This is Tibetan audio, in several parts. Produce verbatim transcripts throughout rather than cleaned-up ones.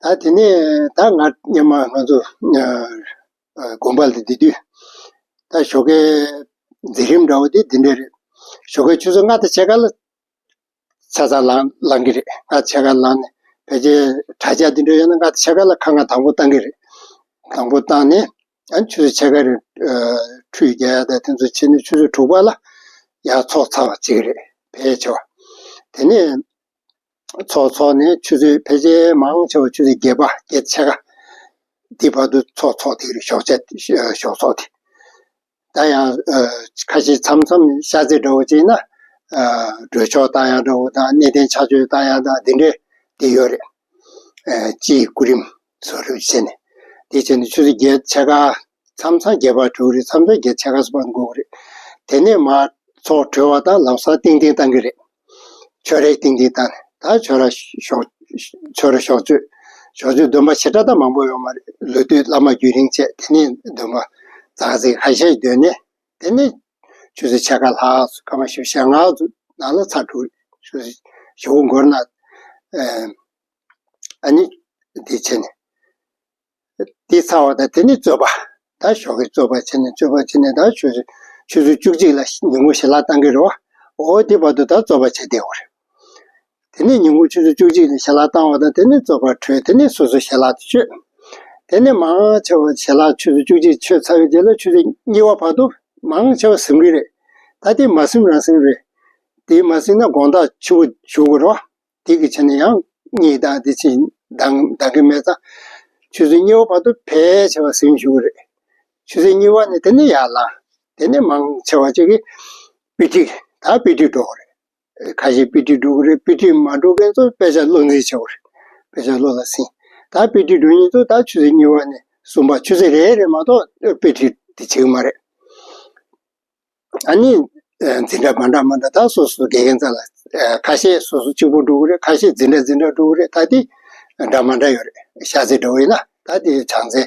ད་དེ་ནས་ད་ང་སྔོན་མ་ང་ཚོ་ཨ་ཨ་དགོན་པ་ལ་བསྡད་དུས། ད་ཞོགས་ཀའི་འཛིན་རིམ་འདྲ་བོ་དེ་འདི་འདྲ་རེད། ཞོགས་ཀའི་ཆུ་ཚོད་ལྔ་དང་ཕྱེད་ཀ་ལ་ཆ་ཚང་ལངས་ལངས་ཀྱི་རེད། ལྔ་དང་ཕྱེད་ཀ་ལངས་ནས། ཕལ་ཆེར་གྲྭ་ཆས་འདི་འདྲ་ཡོད་ན་ལྔ་དང་ཕྱེད་ཀ་ལ་ཁ་ལྔ་དང་པོ་བཏང་གི་རེད། དང་པོ་བཏང་ནས། ཨ་ཆུ་ཚོད་ཕྱེད་ཀ་རེ་ཨ་ཁྲུས་རྒྱག་ཡ་དང་དེ་ཚོ་བྱས་ནས། ཆུ་ཚོད་དྲུག་པ་ལ་ཡར་ཚོགས་ཚར་བ་བྱེད་ཀྱི་རེད། ཕལ་ཆེ་བ། དེ་ནས་ཚོགས་ཚོགས་ནས་ཆུ་ཚོད་ཕལ་ཆེར་མང་ཆེ་བ་ཆུ་ཚོད་བརྒྱད་པ་བརྒྱད་ཕྱེད་ཀ་འདི་བར་དུ་ཚོགས་ཚོགས་བསྡད་ཀྱི་རེད། ཞོགས་ཇ་ཞོགས་ཚོགས་དེ། ད་ཡང་ཨ་ཁ་ཤས་མཚམས་མཚམས་ཤ་ཚ་འདྲ་བོ་བྱས་ན། ཨ་གྲོས་ཆོད་བཏང་ཡ་འདྲ་བོ་དང་། གནས་བརྟན་ཕྱག་མཆོད་བཏང་ཡ་དང་འདི་འདྲས་དེ་ཡོད་རེད། ཨ་སྤྱིའི་སྐུ་རིམ་བཟོ་རིམ་བྱས་ནས། དེ་བྱས་ནས་ཆུ་ཚོད་བརྒྱད་ཕྱེད་ཀ། མཚམས་མཚམས་བརྒྱད་པ་འགྲོ་གི་རེད། མཚམས་མཚམས་བརྒྱད་ཕྱེད་ཀ་ཙམ་འགོར་གི་རེད། དེ་ནས་མར་ཚོགས་གྲོལ་བ་དང་ལམ་སང་ཏིང་ཏིང་བཏང་གི་རེད། ཆོས་རེ་ཏིང་ཏིང་བཏང་ནས། ད་ཁྱོད་རང་ཞོགས་ཁྱོད་རང་ཞོགས་ཚོད། ཞོགས་ཚོད་འདོན་པ་ཞེ་དྲག་ད་མང་པོ་ཡོད་མ་རེད། ལོ་དུས་བླ་མ་རྒྱུན་རིང་བྱས། དེ་ནས་འདོན་པ་ཙག་ཙིག་ཁ་ཤས་འདོན་ནས། དེ་ནས་ཆུ་ཚོད་ཕྱེད་ཀ་ལྷག་སྐར་མ་བཞི་བཅུ་ཞེ་ལྔ་ཙམ་ནང་ལ་ཚར་འགྲོ་གི་རེད། ཆུ་ཚོད་ཞེ་པོ་འགོར་ན། ཨ་ཨ་ནི་དེ་བྱས་ནས། དེ་ཚར་བ་དང་དེ་ནས་རྩོད་པ། ད་ཞོགས་ཀྱི་རྩོད་པ་བྱས་ནས། རྩོད་པ་བྱས་ནས་ད་ཆུ་ཚོད་ཆུ་ཚོད་བཅུ་གཅིག་ལ་ཉིན་གུང་ཞལ་ལག་བཏང་གི་རེད་བ། འོ་དེ་བར་དུ་ད་རྩོད་པ་བྱས་བསྡད་ཡོད་རེད། དེ་ནས་ཉིན་གུང་ཆུ་ཚོད་བཅུ་གཅིག་ལ་ཞལ་ལག་བཏང་བ་དང་། དེ་ནས་རྩོད་པ་གྲོལ། དེ་ནས་སོ་སོའི་ཞལ་ལག་དེ་མཆོད། དེ་ནས་མང་ཆེ་བ་ཞལ་ལག་ཆུ་ཚོད་བཅུ་གཅིག་མཆོད་ཚར་བའི་རྗེས་ལ་ཆུ་ཚོད་གཉིས་པ་བར་དུ་མང་ཆེ་བ་ཟིན་གྱི་རེད། ད་དེ་མ་ཟིན་རང་ཟིན་རེད། དེ་མ་ཟིན་ན་དགོང་དག་ཕྱི་པོ་ཞུ་དགོས་རེད་བ། དེ་གི་ཆ་ནས་ཡང་གཉིད་དང་དེ་ཕྱིན་འདང་འདང་གི་མེད་ཙང་། ཆུ་ཚོད་གཉིས་པ་བར་དུ་ཕལ་ཆེ་བ་ཟིན་ཞུ་གི་རེད། ཆུ་ཚོད་གཉིས་པ་ནས་དེ་ནས་ཡར་ལངས། དེ་ནས་མང་ཆེ་བ་ཅིག་གིས་དཔེ་ཁྲིད། ད་དཔེ་ཁྲིད་འགྲོ་གི་རེད། ཁ་ཤས་དཔེ་ཁྲིད་འགྲོ་གི་རེད། དཔེ་ཁྲིད་མ་འགྲོ་མཁན་ཚོ་དཔེ་ཆ་བློ་འཛིན་བྱེད་དགོས་རེད། དཔེ་ཆ་བློ་ལ་ཟིན། ད་དཔེ་ཁྲིད་འགྲོ་མཁན་ཚོ་ད་ཆུ་ཚོད་གཉིས་པ་ནས་གསུམ་པ། ཆུ་ཚོད་རེ་རེ་མ་གཏོགས་དཔེ་ཁྲིད་དེ་བྱེད་ཀྱི་མ་རེད། ཨ་ནི་ཨ་འཛིན་གྲྭ་མ་འདྲ་མ་འདྲ། ད་སོ་སོ་དགེ་རྒན་རྩ་ལ། ཨ་ཁ་ཤས་སོ་སོ་གཅིག་པུ་འགྲོ་གི་རེད། ཁ་ཤས་འཛིན་གྲྭ་འཛིན་གྲྭ་འགྲོ་གི་རེད། ད་དེ་འདྲ་མ་འདྲ་ཡོད་རེད། ཤར་རྩེ་འདྲ་བོ་ཡིན་ན་ད་དེ་བྱང་རྩེ།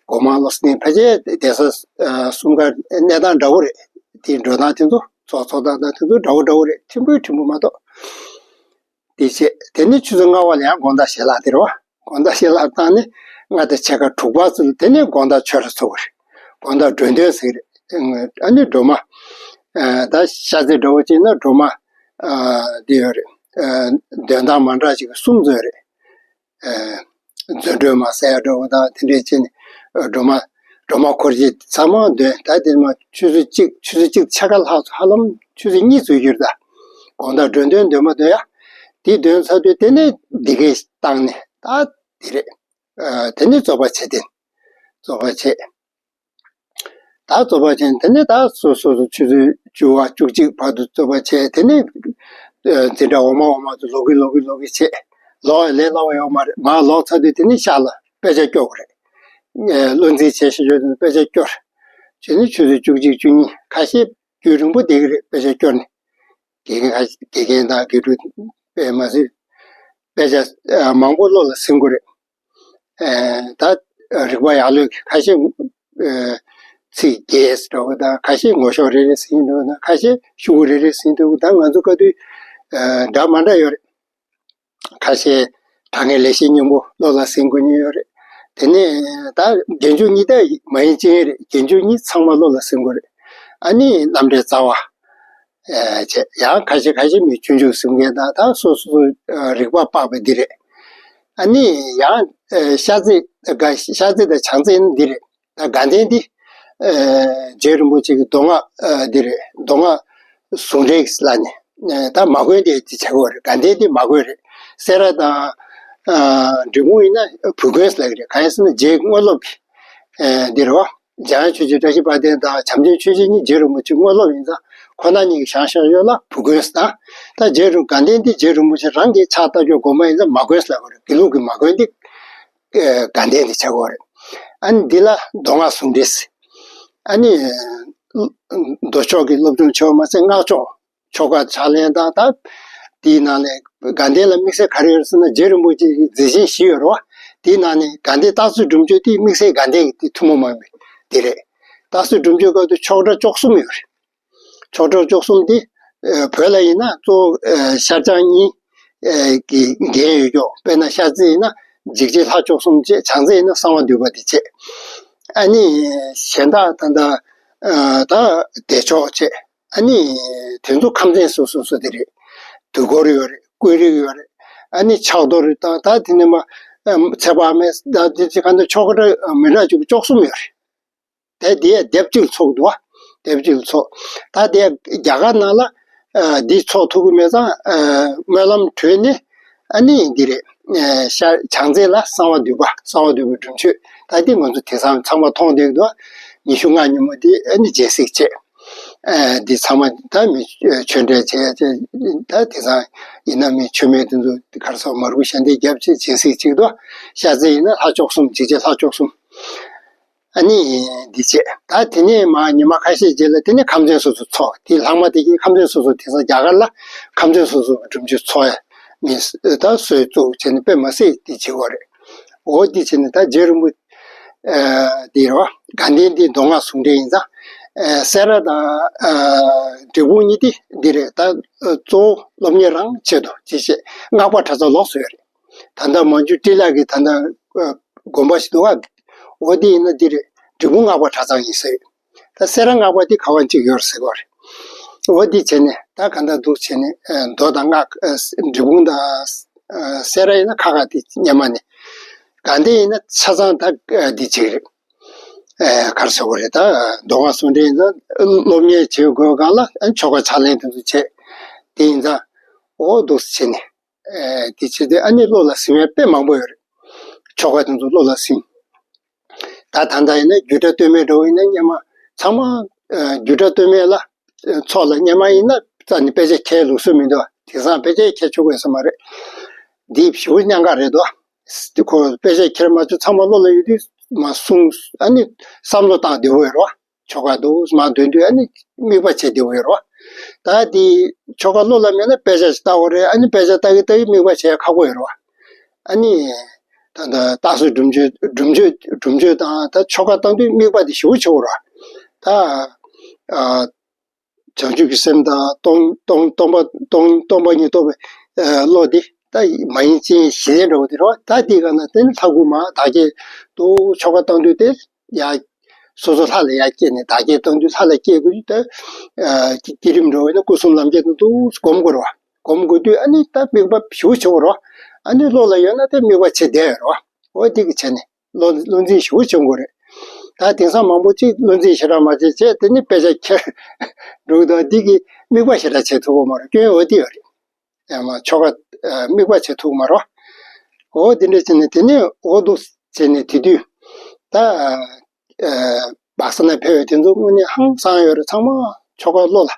སྒོ་མང་བློ་གསལ་ཕལ་ཆེར་གདན་ས་ཨ་གསུམ་ཀ་གནས་སྟངས་འདྲ་བོ་རེད། དེ་འགྲོ་སྟངས་དེ་ཚོ། ཚོགས་ཚོགས་སྟངས་དང་དེ་ཚོ་འདྲ་བོ་འདྲ་བོ་རེད། ཕྲན་བུ་ཕྲན་བུ་མ་གཏོགས། དེ་བྱས། དེ་ནས་ཆུ་ཚོད་ལྔ་པ་ལ་ཡང་དགོང་དག་ཞལ་ལག་དེ་རེད་བ། དགོང་དག་ཞལ་ལག་བཏང་ནས་ལྔ་དང་ཕྱེད་ཀ་དྲུག་པ་ཙམ་ལ་དེ་ནས་དགོང་དག་ཆོས་ར་ཚོགས་པ་རེད། དགོང་དག་མགྲོན་སྟོན་ཟེར་གྱི་རེད། ཨ་ནི་སྒྲོལ་མ། ཨ་ད་ཤར་རྩེ་འདྲ་བོ་བྱས་ན་སྒྲོལ་མ། ཨ་དེ་ཡོད་རེད། ཨ་འདོན་སྟངས་མ་འདྲ་ཅིག་གསུམ་ཙམ་ཡོད་རེད། ཨ་མཛོད་སྒྲོལ་མ་ཟེར་ཡ་འདྲ་བོ་དང་དེ་འདྲས་བྱས་ནས། ཨ་སྒྲོལ་མ། སྒྲོལ་མ་འཁོར་བཅས་ཚང་མ་འདོན། ད་དེ་མ་ཆུ་ཚོད་གཅིག་ཆུ་ཚོད་གཅིག་ཕྱེད་ཀ་ལྷག་ཙམ། ཧ་ལམ་ཆུ་ཚོད་གཉིས་ཙམ་ཡོད་རེད། ད་དགོང་དག་མགྲོན་སྟོན་འདོན་མ་འདོན་ཡ། དེ་འདོན་ཚར་དུས་དེ་ནས་འདི་གས་བཏང་ནས། ད་དེ་རེད། ཨ་དེ་ནས་རྩོད་པ་བྱེད། དེ་རྩོད་པ་བྱེད། ད་རྩོད་པ་བྱས། དེ་ནས་ད་སོ་སོ་སོ་ཆུ་ཚོད་བཅུ་པ་བཅུ་གཅིག་བར་དུ་རྩོད་པ་བྱས། དེ་ནས་ཨ་འཛིན་གྲྭ་འོག་མ་འོག་མ་ཚོ་ལོག་གི་ལོག་གི་ལོག་གི་བྱས། ལོག་ཡ་ལས་སླ་བ་ཡོད་མ་རེད། མར་ལོག་ཚར་དུས་དེ་ནས་ཤར་ལ་དཔེ་ཆ་སྐྱོར་དགོས་རེད། ཨ་བློ་འཛིན་བྱས་ཤེས་ཡོད་དུས་དཔེ་ཆ་སྐྱོར། བྱས་ནས་ཆུ་ཚོད་བཅུ་གཅིག་བཅུ་གཉིས། ཁ་ཤས་རྒྱུན་རིང་པོ་བསྡད་ཀྱི་རེད། དཔེ་ཆ་སྐྱོར་ནས། དགེ་རྒན་ཁ་དགེ་རྒན་དང་དགེ་ཕྲུག་དཔེ་མ་སྲིད། དཔེ་ཆ་ཨ་མང་པོ་བློ་ལ་ཟིན་དགོས་རེད། ཨ་ད་རིག་པ་ཡག་ལོས་ཀྱིས་ཁ་ཤས་ཨ་ཚིག་རྒྱས་འགྲོ་གི་དང་། ཁ་ཤས་ངོ་ཤོག་རེ་རེ་ཟིན་འགྲོ་གི་དང་། ཁ་ཤས་ཤོག་གུ་རེ་རེ་ཟིན་འགྲོ་གི། ད་ང་ཚོ་སྐབས་དུས་ཨ་འདྲ་མ་འདྲ་ཡོད་རེད། ཁ་ཤས་དྲང་ངེས་ལེགས་བཤད་སྙིང་པོ་བློ་ལ་ཟིན་དགོས་ནི་ཡོད་རེད། དེ་ནས་ད་རྒྱན་འཇུག་གཉིས་ད་མ་ཡིན་ཅི་ཡིན་རེད། རྒྱན་འཇུག་གཉིས་ཚང་མ་བློ་ལ་ཟིན་དགོས་རེད། ཨ་ནི་རྣམ་འགྲེལ་རྩ་བ། ཨ་བྱས། ཡང་ཁ་ཤས་ཁ་ཤས་མི་སྤྱོད་འཇུག་གསུམ་ཀའི་ད་ད་སོ་སོ་སོ་ཨ་རིག་པ་དཔག་པ་འདི་རེད། ཨ་ནི་ཡང་ཨ་ཤར་རྩེ། ཤར་རྩེ་དང་བྱང་རྩེ་ནི་འདི་རེད། ད་དགའ་ལྡན་འདི་ཨ་རྗེ་རིན་པོ་ཆེ་གི་མདོ་སྔགས་ཨ་འདི་རེད། མདོ་སྔགས་ཟུང་འབྲེལ་ལ་ནི་ཨ་ད་མ་དགོན་དེ་དེ་བྱ་དགོས་རེད། དགའ་ལྡན་འདི་མ་དགོན་རེད། སེ་ར་དང་ཨ་འབྲས་སྤུངས་ཡིན་ན་བུ་དགོན་ལབ་ཀྱི་རེད། གང་ཡིན་ཟེར་ན་རྗེ་དངོས་སློབ་ཀྱི་ཨ་འདི་རེད་བ། འཇམ་དབྱངས་ཆོས་རྗེ་བཀྲ་ཤིས་དཔལ་ལྡན་དང་བྱམས་ཆེན་ཆོས་རྗེ་གཉིས་རྗེ་རིན་པོ་ཆེ་དངོས་སློབ་ཡིན་ཙང་། ཁོ་ན་གཉིས་ཀྱི་བཞེངས་བཞེངས་ཡོད་ལ་བུ་དགོན་ཟེར། ད་རྗེ་རིན་དགའ་ལྡན་འདི་རྗེ་རིན་པོ་ཆེ་རང་གིས་ཕྱག་བཏབ་རྒྱུ་དགོན་པ་ཡིན་ཙང་མ་དགོན་ལབ་དགོས་རེད། དགེ་ལུགས་ཀྱི་མ་དགོན་འདི་ཨ་དགའ་ལྡན་འདི་བྱ་དགོས་རེད། ཨ་ནི་འདི་ལ་མདོ་སྔགས་ཟུང་འབྲེལ་ཟེར། ཨ་ནི་མདོ་ཕྱོགས་ཀྱི་སློབ་སྦྱོང་བྱེད་པ་མ་ཟད་སྔགས་ཕྱོགས། ཆོ་ག་ཕྱག་ལེན་དང་། ད་དེའི་ནང་ནས་དགའ་ལྡན་ལ་དམིགས་བསལ་ག་རེ་ཡོད་ཟེར་ན། རྗེ་རིན་པོ་ཆེ་གི་མཛད་ཆེན་བཞི་ཡོད་རེད་བ། དེའི་ནང་ནས་དགའ་ལྡན་རྟག་བརྩེ་སྒྲུབ་མཆོད་དེ་དམིགས་བསལ་དགའ་ལྡན་གྱི་དེ་ཐུན་མོང་མ་ཡིན་པའི་དེ་རེད། རྟག་བརྩེ་སྒྲུབ་མཆོད་སྐབས་དུ་ཆོག་གྲྭ་བཅུ་གསུམ་ཡོད་རེད། ཆོག་གྲྭ་བཅུ་གསུམ་དེ་ཨ་བོད་ལ་ཡིན་ན་གཙོ་བོ་ཨ་ཤར་བྱང་གཉིས་ཨ་གི་འགན་ཡོད་ཀྱོག་དཔེར་ན་ཤར་རྩེ་ཡིན་ན་ འཇིགས་བྱེད་ལྷ་མཆོག་གསུམ་བྱས། བྱང་རྩེ་ཡིན་ན་གསང་བ་འདུས་པ་འདི་བྱས། ཨ་ནི་གཞན་དག་ད་ལྟ་ད་བདེ་མཆོག་བྱས། ཨ་ནི་དེ་ཚོ་ཁམས་ཚན་སོ་སོ་སོ་དེ་རེད། དུས་འཁོར་ཡོད་རེད། ཀུན་རིག་ཡོད་རེད། ཨ་ནི་ཕྱག་རྡོར་རེད། ད་ད་དེ་ནས་མ་ཚེ་དཔག་མེད་ད་དེ་ཚེ་ག་འདྲ་ཆོ་ག་འདྲ་མི་འདྲ་བཅུ་བཅུ་གསུམ་ཡོད་རེད། དེ་དེ་སྡེབ་གཅིག་ཚོགས་འདུག་བ། སྡེབ་གཅིག་ཚོགས། ད་དེ་རྒྱ་གར་ནང་ལ་འདི་ཚོགས་ཐུབ་ཀྱི་མེད་ཙང་སྨོན་ལམ་གྲོལ་ནས། ཨ་ནི་འདི་རེད། ཤར་བྱང་རྩེ་ལ་གསང་བ་འདུས་པ། གསང་བ་འདུས་པ་སྒྲུབ་མཆོད། ད་འདི་ང་ཚོ་དེང་སང་ཚང་མ་མཐོང་བསྡད་འདུག་ཉི་ཤུ་ལྔ་ཉིན་མོ་འདི་ཨ་ནི་སྦྱིན་སྲེག་བྱས། འདི་ཚང་མ་ད་མི་ཆོས་འབྲེལ་བྱས་བྱས། ད་དེང་སང་ཡིན་ན་མི་ཆོས་མེད་དེ་ཚོ་གར་སོགས་མར་ཁུ་ཞལ་འདེབས་བརྒྱབ་བྱས་སྦྱིན་སྲེག་བྱེད་འདུག་ཤར་རྩེ་ཡིན་ན་ལྷ་མཆོག་གསུམ། འཇིགས་བྱེད་ལྷ་མཆོག་གསུམ། ཨ་ནི་འདི་བྱས། ད་དེ་ནས་མ་ཉི་མ་ཁ་ཤས་རྗེས་ལ་དེ་ནས་ཁམས་ཚན་སོ་སོ་ཚོགས། དེ་ལྷག་མ་དེ་གིས་ཁམས་ཚན་སོ་སོ་དེང་སང་རྒྱ་གར་ལ་ཁམས་ཚན་སོ་སོ་གི་སྒྲུབ་མཆོད་ཚོགས་ཡ་མི་ད་སྲོལ་བཙུགས་བྱས་ནས་དཔེ་མ་སྲིད་དེ་བྱེད་དགོས་རེད། འོ་དེ་བྱས་ནས་ད་རྗེ་རིན་པོ་ཆེ་དེ་རེད་བ། དགའ་ལྡན་དེ་མདོ་སྔགས་ཟུང་འབྲེལ་ཡིན་ཙང་སེ་ར་དང་འབྲས་སྤུངས་གཉིས་དེ་འདི་རེད། ད་གཙོ་བོ་སློབ་གཉེར་རང་ཆེད་དུ་ཅི་བྱེད་སྔགས་པ་གྲྭ་ཚང་ལོགས་སུ་ཡོད་རེད། ད་ལྟ་མ་འཇུ་ཀྲི་ལ་གི་ད་ལྟ་དགོན་པ་ཞིག་འདུག་ག་འོ་དེ་ཡིན་ན་འདི་རེད། འབྲས་སྤུངས་སྔགས་པ་གྲྭ་ཚང་ཡིན་ཟེར། ད་སེ་ར་སྔགས་པ་དེ་ག་བ་གཅིག་ཡོད་ཟེར་གོ་རེད། འོ་དེ་བྱས་ནས་ད་ག་འདྲ་འདུག་བྱས་ནས་མདོ་དང་སྔགས་འབྲས་སྤུངས་དང་སེ་ར་ཡིན་ན་ཁ་ཁ་དེ་སྙེ་མ་ནས། དགའ་ལྡན་ཡིན་ན་ཆ་ཚང་ད་འདི་གཅིག་རེད། ག་རེ་ཟེར་གོ་རེད། ད་མདོ་སྔགས་ཟུང་འབྲེལ་ཡིན་ན་སློབ་གཉེར་བྱེད་དགོས་སྒང་ལ་ཆོ་ག་ཕྱག་ལེན་དེ་ཚོ་བྱས། དེ་ཡིན་ཙང་འོ་འདུག་བྱས་ནས། དེ་བྱས་ཏེ་ཨ་ནི་བློ་ལ་ཟིན་པ་དཔེ་མང་པོ་ཡོད་རེད། ཆོ་ག་དེ་ཚོ་བློ་ལ་ཟིན། ད་ད་ལྟ་ཡིན་ན་རྒྱུད་གྲྭ་སྟོད་སྨད་འདྲ་བོ་ཡིན་ན་སྔོན་མ་ཚང་མ་རྒྱུད་གྲྭ་སྟོད་སྨད་ལ་ཚོགས་ལ་སྔོན་མ་ཡིན་ན་རྩ་ནས་དཔེ་ཆ་འཁྱེར་ལུགས་སྲོལ་མི་འདུག་དེང་སང་དཔེ་ཆ་འཁྱེར་ཆོག་གི་ཡོད་ས་མ་རེད། འདི་ཞེ་པོ་གནད་འགག་རེད་དོ། དེ་ཁོ་དཔེ་ཆ་འཁྱེར་མ་ཆོག་ཚང་མ་བློ་ལ་ཡོད་དུས་མ་གསུངས། ཨ་ནི་བསམ་བློ་བཏང་བདེ་བོ་ཡོད་རེད་བ། ཆོ་ག་འདུག་མ་འདོན་དུས་ཨ་ནི་དམིགས་པ་བྱེད་བདེ་བོ་ཡོད་རེད་བ། ད་དེ་ཆོ་ག་བློ་ལ་མེད་ན་དཔེ་ཆ་ཞིག་ལྟ་དགོས་རེད། ཨ་ནི་དཔེ་ཆ་ལྟ་གི་ལྟ་གི་དམིགས་པ་བྱེད་ཡ་ཁག་པོ་ཡོད་རེད་བ། ཨ་ནི་ད་ལྟ་རྟགས་གསལ་སྒྲུབ་མཆོད་སྒྲུབ་མཆོད་སྒྲུབ་མཆོད་དང་ད་ཆོ་ག་བཏང་དུས་དམིགས་པ་དེ་ཞེ་པོ་ཆེ་བོ་རེད་བ། ད་ཨ། བྱང་ཆུབ་ཀྱི་སེམས་དང་སྟོང་སྟོང་སྟོང་པ་སྟོང་སྟོང་པ་ཉིད་རྟོགས་པའི་ཨ་བློ་འདི་ད་མ་ཡིན་ཅན་གཞི་ལས་འདྲ་བོ་དེ་རེད་བ། ད་དེའི་སྒང་ན་དེ་ནི་ལྷ་སྐུ་མ་བདག་བསྐྱེད་དུ་ཆོ་ག་བཏང་དུས་དེ་ཡ་སོ་སོ་ལྷ་ལ་ཡར་བསྐྱེད་ནས་བདག་བསྐྱེད་བཏང་དུས་ལྷ་ལ་བསྐྱེད་དགོས་ཀྱི། ད་ཨ་བསྐྱེད་རིམ་འདྲ་བོ་ཡིན་ན་སྐུ་གསུམ་ལམ་བསྐྱེད་དུ་སྒོམ་དགོས་རེད་བ། སྒོམ་དགོས་དུས་ཨ་ནི་ད་དམིགས་པ་ཞེ་པོ་ཆེ་བོ་རེད་བ། ཨ་ནི་བློ་ལ་ཡོད་ན་དེ་དམིགས་པ་བྱེད་བདེ་ཡོད་རེད་བ། འོ་དེ་གི་བྱས་ནས། བློ་བློ་འཛིན་ཞེ་པོ་བྱེད་དགོས་རེད། ད་དེང་སང་མང་པོ་ཅིག་བློ་འཛིན་ཞེ་དྲག་མ་བྱེད་བྱས་དེ་ནི་དཔེ་ཆ་འཁྱེར་འགྲོ་གི་འདུག་འདི་གི་དམིགས་པ་ཞེ་དྲག་བྱེད་ཐུབ་ཀྱི་མ་རེད། སྐྱོན་འོ་དེ་ཡོད་རེད། ཡང་མ་ཆོ་ག་དམིགས་པ་བྱེད་ཐུབ་ཀྱི་མ་རེད། འོ་དེ་འདྲ་བྱས་ནས་དེ་ནས་འོ་འདུག་བྱས་ནས་དེ་དུས་ད་སྦག་ས་ན་ཕེབས་པའི་དེ་ཚོ་དངོས་གནས་ཧང་སང་ཡོད་རེད། ཚང་མ་ཆོ་ག་བློ་ལ།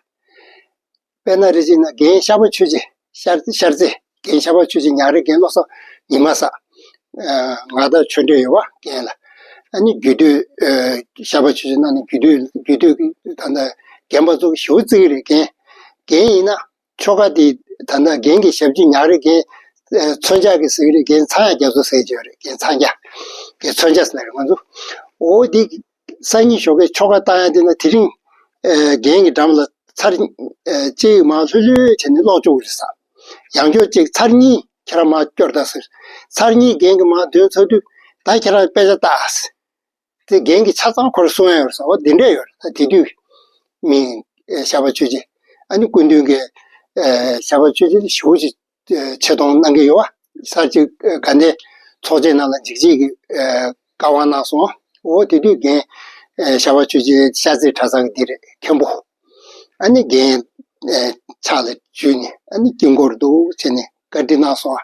དཔེར་ན་རེ་བྱས་ན་རྒན་ཤར་པ་ཆོས་རྗེ། ཤར་ཤར་རྩེ་རྒན་ཤར་པ་ཆོས་རྗེ། ཉག་རི་རྒན་བློ་བཟང་ཉི་མ་ཟེར། ཨ་ང་དང་ཆོས་འབྲེལ་ཡོད་པ་རྒན་ལ། ཨ་ནི་རྒྱུད་སྟོད་ཨ་ཤར་པ་ཆོས་རྗེ་ནང་ནས་རྒྱུད་སྟོད་རྒྱུད་སྟོད་ཀྱི་ད་ལྟ་རྒན་པ་ཚོ་ཞེ་པོ་བརྩི་གི་རེད། རྒན་རྒན་ཡིན་ན་ཆོ་ག་དེ་ད་ལྟ་རྒན་གྱི་ཞབས་ཕྱི་ཉག་རི་རྒན་ཨ་མཚོན་ཆ་གི་ཟེར་གི་རེད། རྒན་ཚངས་དབྱངས་རྒྱ་མཚོ་ཟེར་གྱི་ཡོད་རེད། རྒན་ཚངས་རྒྱ་གི་མཚོན་ཆ་ཟེར་རེད་ང་ཚོ། འོ་དེ་གི་སང་ཉིན་ཞོགས་ཀས་ཆོ་ག་བཏང་ཡ་དེ་ན་དེ་རིང་ཨ་རྒན་གྱི་འགྲམ་ལ་ཚར་ཨ་གཅིག་མར་ལྷོད་ལྷོད་བྱས་ནས་ཀློག་བཅུག་རེད་ཟེར། ཡང་བསྐྱར་གཅིག་ཚར་གཉིས་ཁྱེད་རང་མར་སྐྱོར་དང་ཟེར། ཚར་གཉིས་རྒན་གྱིས་མར་འདོན་ཚར་དུས་ད་ཁྱེད་རང་དཔེ་ཆ་ལྟ་ཟེར། དེ་རྒན་གྱིས་ཆ་ཚང་ཁོར་གསུང་ཡ་ཡོད་ཟེར། འོ་དེ་འདྲས་ཡོད་རེད། ད་དེ་དུས་མི་ཨ་ཤར་པ་ཆོས་རྗེ་ཨ་ནི་སྐུ་མདུན་གྱི་ཨ་ཤར་པ་ཆོས་རྗེ་ཞེ་པོ་ཅིག་ཆེ་མཐོང་གནང་གི་ཡོད་པ། ས་གཅིག་དགའ་ལྡན་ཚོགས་ཆེན་ནང་ལ་འཇིགས་བྱེད་ཀྱི་ཨ་བཀའ་དབང་གནང་སོང་། འོ་དེ་དུས་རྒན་ཨ་ཤར་པ་ཆོས་རྗེ་ཤར་རྩེ་གྲྭ་ཚང་གི་འདི་རེད་མཁན་པོ། ཨ་ནི་རྒན་ཨ་ཕྱག་ལ་འཇུས་ནས་ཨ་ནི་དཀྱིལ་འཁོར་འདུག་བྱས་ནས་བཀའ་འདྲི་གནང་སོང་།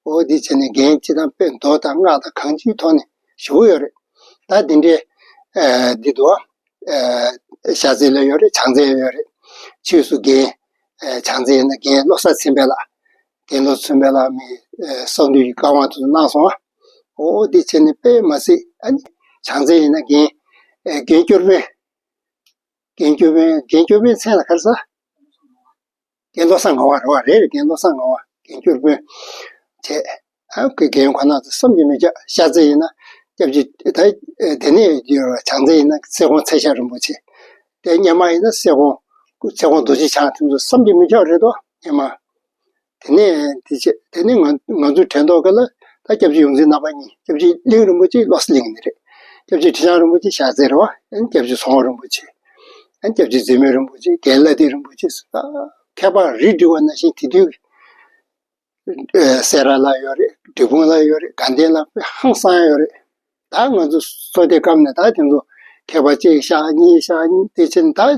འོ་དེ་བྱས་ནས་རྒན་སྤྱི་དང་དཔེ་མདོ་དང་སྔགས་དང་གང་ཅིའི་ཐོག་ནས་ཞེ་པོ་ཡོད་རེད། ད་འདི་འདྲའི་ཨ་འདི་འདུག་ཨ། ཤར་རྩེ་ལ་ཡོད་རེད། བྱང་རྩེ་ལ་ཡོད་རེད། ཕྱིས་སུ་རྒན་ཨ་བྱང་རྩེ་ཡིན་ན་རྒན་བློ་བཟང་ཚེ་འཕེལ་ལགས། རྒན་བློ་བཟང་ཚེ་འཕེལ་ལགས་མི་ཨ་གསང་འདུས་ཀྱི་བཀའ་དབང་དེ་ཚོ་གནང་སོང་ཨ། འོ་དེ་བྱས་ནས་དཔེ་མ་སྲིད་ཨ་ནི་བྱང་རྩེ་ཡིན་ན་རྒན་ཨ་རྒན་སྐྱོར་དཔོན། རྒན་སྐྱོར་དཔོན་རྒན་སྐྱོར་དཔོན་མཚན་ལ་ག་རེ་ཟེར། རྒན་བློ་བཟང་ངག་དབང་རེད་བ། རེད་རེད། རྒན་བློ་བཟང་ངག་དབང་རྒན་སྐྱོར་དཔོན་བྱས། ཨ་ཁོའི་རྒན་ཁོ་ན་ཚོ་བསམ་གྱིས་མི་ཁྱབ། ཤར་རྩེ་ཡིན་ན་སྐྱབས་རྗེ་ད་དེ་ནས་ཡོད་རེད་བ། བྱང་རྩེ་ཡིན་ན་སྲས་སྐོང་ཚེ་ཤར་རིན་པོ་ཆེ། དེ་སྔོན་མ་ཡིན་ན་སྲས་སྐོང་སྲས་སྐོང་རྡོ་རྗེ་འཆང་དེ་ཚོ་བསམ་གྱིས་མི་ཁྱབ་རེད་དོ་སྔོན་མ། དེ་ནས་དེ་བྱས་དེ་ནས་ང་ང་ཚོའི་དྲན་ཐོག་ག་ལ་ད་ ད་སྐྱབས་རྗེ་ཡོངས་འཛིན་རྣམ་པ་གཉིས། སྐྱབས་རྗེ་གླིང་རིན་པོ་ཆེ་བློ་གསལ་གླིང་ནས་རེད། སྐྱབས་རྗེ་ཁྲི་བྱང་རིན་པོ་ཆེ་ཤར་རྩེ་རེད་བ། ཨན་སྐྱབས་རྗེ་ཚོང་དཔོན་རིན་པོ་ཆེ། ཨན་སྐྱབས་རྗེ་འཛིན་མེད་རིན་པོ་ཆེ། རྒན་ལྷ་ལྡན་རིན་པོ་ཆེ་སོགས་ད་མཁས་པ་རིགས་འགྲེ་བ་ནང་བཞིན་དེ་དུས་ཀྱི་ཨེ་སེ་ར་ལ་ཡོད་རེད། འབྲས་སྤུངས་ལ་ཡོད་རེད། དགའ་ལྡན་ལ་ཧང་སང་ཡོད་རེད། ད་ང་ཚོ་སོ་དེ་སྐབས་ནས་ད་དེ་ཚོ་མཁས་པ་གཅིག་ཤག་གཉིས་ཤག་གཉིས་དེ་ཕྱིན་ད་ཨེ་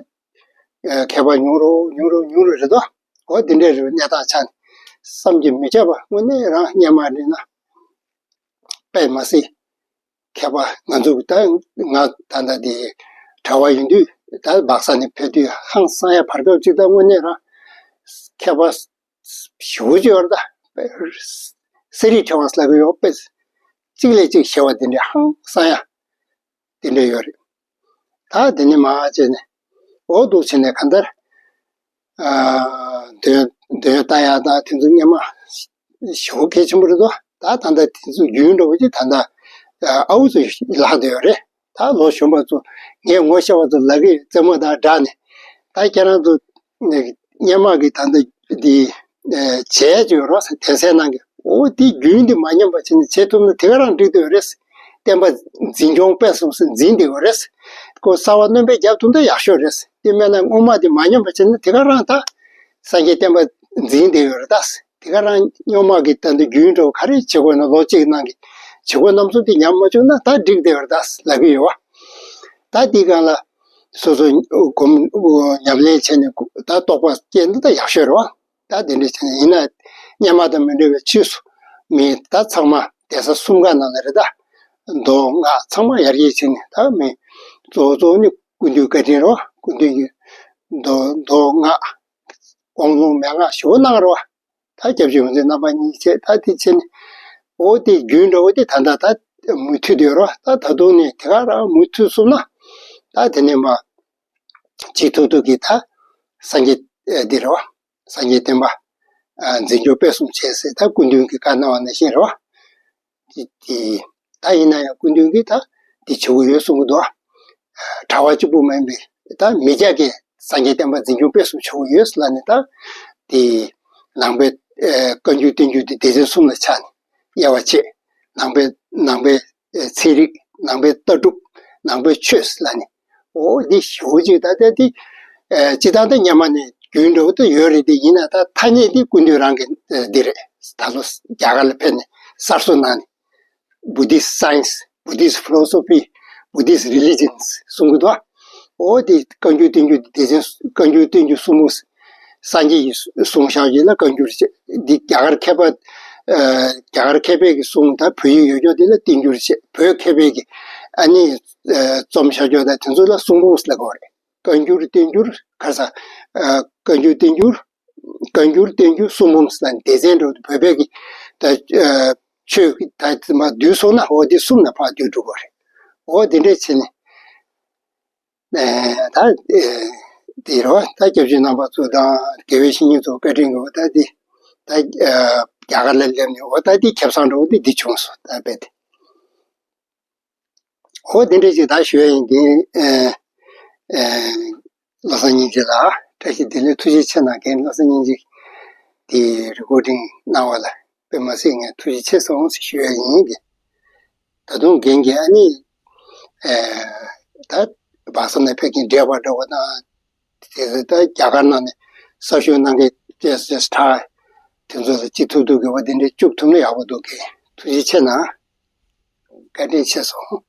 མཁས་པ་ཉུང་རུ་ཉུང་རུ་ཉུང་རུ་རེད་དོ། འོ་དེ་འདྲའི་རེད། གནས་སྟངས་ཆ་ནས་བསམ་གྱིས་མི་ཁྱབ་པ། དངོས་གནས་རང་སྔོན་མ་རེད་ན་དཔེ་མ་སྲིད་མཁས་པ། ང་ཚོ་ད་ང་ད་ལྟ་དེ་གྲྭ་བ་ཡིན་དུས་ད་སྦག་ས་ནས་ཕེབས་དུས་ཧང་སང་ཡ་བར་སྐབས་ཅིག་ད་དངོས་གནས་རང་མཁས་པ་ཞེ་པོ་ཅིག་ཡོད་རེད་ད། གསེར་རིས་ཕྲེང་བ་ཟེར་གྱི་ཡོད་པས། གཅིག་ལས་གཅིག་ཞེ་པོ་དེ་འདྲའི་ཧང་སང་ཡ་དེ་འདྲ་ཡོད་རེད། ད་དེ་ནས་མར་བྱས་ནས་འོ་འདུག་བྱས་ནས་གང་ལྟར་ཨ་འདོན་འདོན་ལྟ་ཡག་ད་དེ་ཚོ་སྔོན་མ་ཞེ་པོ་གལ་ཆེན་པོ་རེད་དོ། ད་ད་ལྟ་དེ་ཚོ་རྒྱུན་འདྲ་བོ་ཅིག་ད་ལྟ་ཨ་ཨ་བོ་ཚོ་ལྷག་བསྡད་ཡོད་རེད། ད་ལོ་གཞོན་པ་ཚོ་ངས་ངོ་ཤེས་པ་ཚོ་ལབ་ཀྱི་ཡོད། རྩེད་མོ་དང་སྦྲགས་ནས་ད་ཁྱེད་རང་ཚོ་སྔོན་མ་གི་ད་ལྟ་འདི་ཨེ་བྱས་ཅིག་ཡོད་རོགས་ཟེར། དེ་སའི་ནང་གི་འོ་དེ་རྒྱུན་དེ་མ་ཉམས་པ་བྱས་ནས་བྱེད་ཐུབ་ན་དེ་ག་རང་འགྲིག་འདོད་རེད། བསྟན་པ་འཛིན་སྐྱོང་སྤེལ་གསུམ་ཟེར་འཛིན་བསྡད་ཡོད་རེད། ཁོ་གསར་བ་སྣོན་པ་རྒྱབ་ཐུབ་ན་ཡག་ཤོས་རེད། དེ་མེད་ན་སྔོན་མ་དེ་མ་ཉམས་པ་བྱས་ན་དེ་ག་རང་ད་སངས་རྒྱས་བསྟན་པ་འཛིན་བསྡད་ཡོད་རེད་ད། དེ་ག་རང་སྔོན་མ་གི་ད་ལྟ་རྒྱུན་འགྲོ་ག་རེ་བྱེད་དགོས་ན་ལོ་གཅིག་ནང་གི་བྱེད་སྒོ་རྣམ་གསུམ་དེ་ཉམས་མ་བཅུག་ན་ད་འགྲིག་བསྡད་ཡོད་རེད་ད་ལབ་ཀྱི་ཡོད་བ། ད་དེའི་སྒང་ལ་སོ་སོ་སྒོམ་ཉམས་ལེན་བྱས་ནས་ད་རྟོགས་པ་སྐྱེས་ན་ད་ཡག་ཤོས་རེད་བ། ད་དེ་འདྲ་བྱས་ནས་ཡིན་ན་སྔོན་མ་དང་མི་འདྲ་བའི་ཕྱིས་སུ་མི་ད་ཚང་མ་གདན་ས་གསུམ་ཀ་ནང་ལ་རེད་ད། མདོ་སྔགས་ཚང་མ་ཡར་རྒྱས་བྱས་ནས་ད་མི་གཙོ་བོ་གཙོ་བོ་ནི་སྐུ་མདུན་བཀའ་དྲིན་རེད་བ། སྐུ་མདུན་གྱིས་མདོ་མདོ་སྔགས་དབང་ལུང་མན་ངག་ཞེ་པོ་གནང་རེད་བ། ད་སྐྱབས་རྗེ་ཡོངས་འཛིན་རྣམ་པ་གཉིས་བྱས་ད་དེ་བྱས་ནས་འོ་དེ་རྒྱུན་འདྲ་བོ་དེ་ད་ལྟ་ད་མུ་མཐུད་དུ་ཡོད་རེད་བ། ད་ད་དུང་ནས་དེ་ག་རང་མུ་མཐུད་སོང་ན་ད་དེ་ནས་མ་གཅིག་ཐུབ་ཐུབ་ཀྱི་ད་སངས་རྒྱས་ཨེ་འདི་རེད་བ། སངས་རྒྱས་བསྟན་པ་ཨ་འཛིན་སྐྱོང་སྤེལ་གསུམ་བྱས་ཟེར་ད་སྐུ་མདུན་གྱིས་བཀའ་གནང་བ་ནང་བཞིན་རེད་བ། དེ་དེ་ད་ཡིན་ན་ཡང་སྐུ་མདུན་གྱིས་ད་འདི་བྱེད་དགོས་ཡོད་གསུང་གི་འདུག་གྲྭ་བ་གཅིག་པུ་མ་ཡིན་པའི་ད་མི་སྐྱ་གིས་སངས་རྒྱས་བསྟན་པ་འཛིན་སྐྱོང་སྤེལ་གསུམ་བྱེད་དགོས་ཡོད་ལབ་ནས་ད་དེ་ནང་པའི་ཨེ་བཀའ་འགྱུར་བསྟན་འགྱུར་དེ་སྡེ་ཚན་གསུམ་ལ་ཆགས་ནས་དབྱེ་བ་ཕྱེ། ནང་པའི་ནང་པའི་ཨེ་ཚན་རིག་ནང་པའི་ལྟ་གྲུབ། ནང་པའི་ཆོས་ལབ་ནས། འོ་འདི་ཞེ་པོ་ཅིག་ད་ལྟ་འདི་ཨེ་སྤྱི་བཏང་ད་སྔོན་མ་ནས་རྒྱུན་འདྲ་བོ་ད་ཡོད་རེད། དེ་ཡིན་ན་ད་ཐ་སྙད་འདི་སྐུ་མདུན་རང་གི་ཨེ་འདི་རེད། ད་ལོ་རྒྱ་གར་ལ་ཕེབས་ནས་གསར་བཟོ་གནང་ནས་Buddhist Science, Buddhist Philosophy, Buddhist Religions གསུང་གི་འདུག་འོ་དེ་བཀའ་འགྱུར་བསྟན་འགྱུར་དེ་ཚན་བཀའ་འགྱུར་བསྟན་འགྱུར་གསུམ་པོ་སངས་རྒྱས་ཀྱི་གསུང་བཤད་རྒྱུད་ལ་བཀའ་འགྱུར་བྱས། འདི་རྒྱ་གར་མཁས་པ་ཨ་རྒྱ་གར་མཁས་པའི་གི་གསུང་དང་བོད་ཡིག་ཡོད་རྒྱུ་དེ་ལ་བསྟན་འགྱུར་བྱས། བོད་མཁས་པའི་གི་ཨ་ནི་ཨ་རྩོམ་བཤད་རྒྱུད་དང་དེ་ཚོ་ལ་གསུང་འབུམ་ཟེར་ལབ་དགོས་རེད། བཀའ་འགྱུར་བསྟན་འགྱུར་ཁ་ས་ཨ་བཀའ་འགྱུར་བསྟན་འགྱུར་བཀའ་འགྱུར་བསྟན་འགྱུར་གསུང་འབུམ་ཟེར་ན་སྡེ་ཚན་འདྲ་བོ་བོད་པའི་གི་ད་ཨ་ཆོས་ཀྱི་ད་མ་བསྡུས་སོང་ན་འོ་དེ་གསུམ་ལ་ཕར་བསྡུས་འགྲོ་གི་རེད། འོ་དེ་འདྲས་བྱས་ནས་ཨེ་ད་ཨེ་དེ་རེད་བ། ད་སྐྱབས་རྗེ་རྣམ་པ་ཚོ་དང་དགེ་བའི་བཤེས་གཉེན་ཚོ་བཀའ་དྲིན་གྱིས་འོ་ད་དེ་ད་ཨ་རྒྱ་གར་ལ་སླེབས་ནས་འོ་ད་དེ་ཁེ་བཟང་འདྲ་བོ་དེ་འདི་བྱུང་སོང་ད་རྦད་དེ། འོ་དེ་འདྲ་ཞིག་ད་ཞུ་ཡ་ཡིན། རྒན་ཨེ་ཨེ་བློ་བཟང་སྙིང་རྗེ་ལགས་བཀྲ་ཤིས་བདེ་ལེགས། ཐུགས་རྗེ་ཆེ་གནང་། རྒན་བློ་བཟང་སྙིང་རྗེ་དེ་རི་ཀོར་ཌིང་གནང་བ་ལ་དཔེ་མ་སྲིད་ངས་ཐུགས་རྗེ་ཆེ་སོང་ཞེས་ཞུ་ཡ་ཡིན། རྒན་ད་དུང་རྒན་གྱིས་ཨ་ནི་ཨེ་ད་སྦག་ས་ནས་ཕེབས་མཁན་བགྲེས་པ་འདྲ་བོ་དང་དེ་ཚོ་ད་རྒྱ་གར་ནང་ནས་གསར་ཞུགས་གནང་མཁན་ཏེ་སི་ཊེ་སི་ཊ་དེ་ཚོ་ལ་ཅི་ཐུབ་ཐུབ་དགོས་པ་དེ་འདྲ་བཅུག་ཐུབ་ན་ཡག་པོ་འདུག་གི། ཐུགས་རྗེ་ཆེ་གནང་། བཀའ་དྲིན་ཆེ་སོང་།